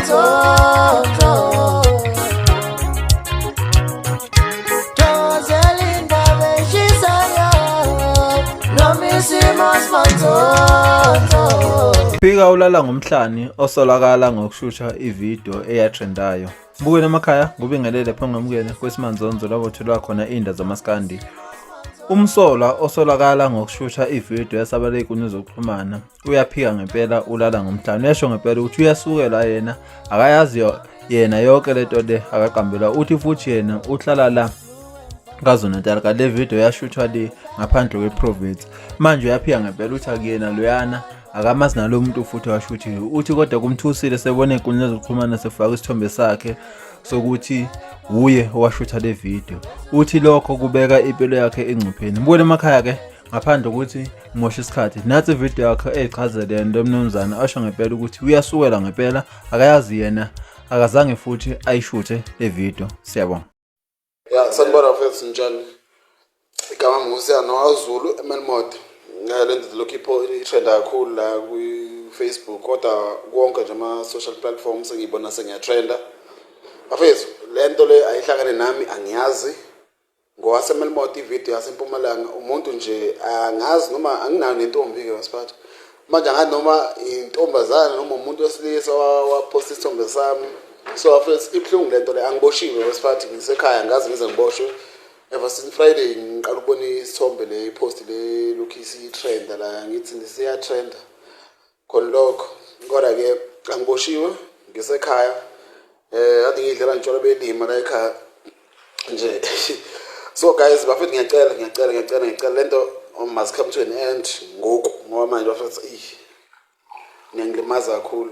Manzonzo. Thokozela indaba eshisayo noma isimo simanzonzo. Phika ulala ngomhlani osolakala ngokushutha ividiyo eyatrendayo. Mbukweni emakhaya ngubingelele pho ngamukele kwesimanzonzo lapho tholwa khona inda zamaskandi. Umsolwa osolakala ngokushutha ividiyo yasabala ey'nkundleni zokuxhumana uyaphika ngempela ulala ngomhlane. Uyasho ngempela ukuthi uyasukela yena akayazi yena yonke lento le akaqambelwa. Uthi futhi yena uhlala la KwaZulu-Natal kanti le video yashuthwa le ngaphandle kwe-province. Manje uyaphika ngempela uthi akuyena loyana akamazi nalo muntu futhi washuthiwe. Uthi kodwa kumthusile sebona ey'nkundleni zokuxhumana sefaka isithombe sakhe sokuthi wuye owashutha le video. Uthi lokho kubeka impilo yakhe engcupheni. Mbukele emakhaya-ke ngaphandle kokuthi ngimoshe isikhathi. Nansi ividiyo yakhe eyichazele yena lo mnumzane asho ngempela ukuthi uyasukela ngempela akayazi yena akazange futhi ayishuthe le video. Siyabonga. Ya, sanibona mfethu njani? Igama nguSiyano waZulu eMelmoth. Le nto lokhu ipho itrenda kakhulu la kwi-Facebook kodwa konke nje ama-social platforms sengiyibona sengiyatrenda. Bafethu, le nto le ayihlangane nami angiyazi. NgowaseMelmoth ividiyo yaseMpumalanga umuntu nje angazi noma anginayo nentombi-ke wasiphatha. Manje angazi noma intombazane noma umuntu wesilisa waphosta isithombe sami. So bafethu ibuhlungu le nto le angiboshiwe wesiphathi ngisekhaya ngaze ngize ngiboshwe. Ever since Friday ngiqala ukubona isithombe le ipost le lokhu isitrenda la ngithi siyatrenda khona lokho. Kodwa-ke angiboshiwe ngisekhaya kade ngiyidlela ngitshwala belima la ekhaya nje. So guys bafethu ngiyacela ngiyacela ngiyacela ngiyacela lento must come to an end ngoku ngoba manje bafethu eyi niyangilimaza kakhulu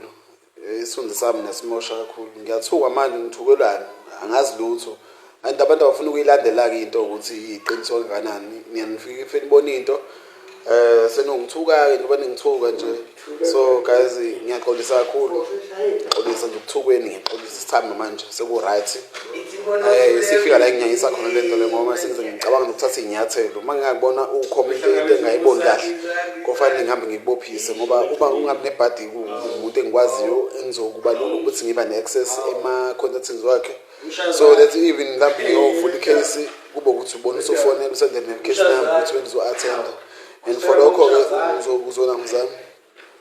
isithunzi sami niyasimosha kakhulu. Ngiyathuka manje ngithukelani angazi lutho and abantu abafuna ukuyilandela-ke into ukuthi iyiqiniso kangakanani. Niyanifike nibone into senongithuka-ke njengoba ningithuka nje. So guys ngiyaxolisa kakhulu, ngiyaxolisa nje ukuthukweni, ngiyaxolisa isithando manje seku-right. Sifika la enginyanyisa khona le nto le ngoba sengize ngicabanga nokuthatha iy'nyathelo. Uma ngingakubona ukhomenta into engingayiboni kahle kofanele ngihambe ngikubophise ngoba uma ungabi nebhadi umuntu engikwaziyo engizokuba lula ukuthi ngiba ne-access ema-contactings wakhe. So that even mhlawumbe ngiyovula i-case kube ukuthi ubona usufonela usendele ne-case number ukuthi wena uzo-attenda. And for lokho-ke uzona mzami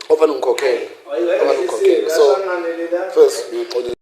ofanele ngikhokhele, ofanele ngikhokhele. So first ngiyaxolisa.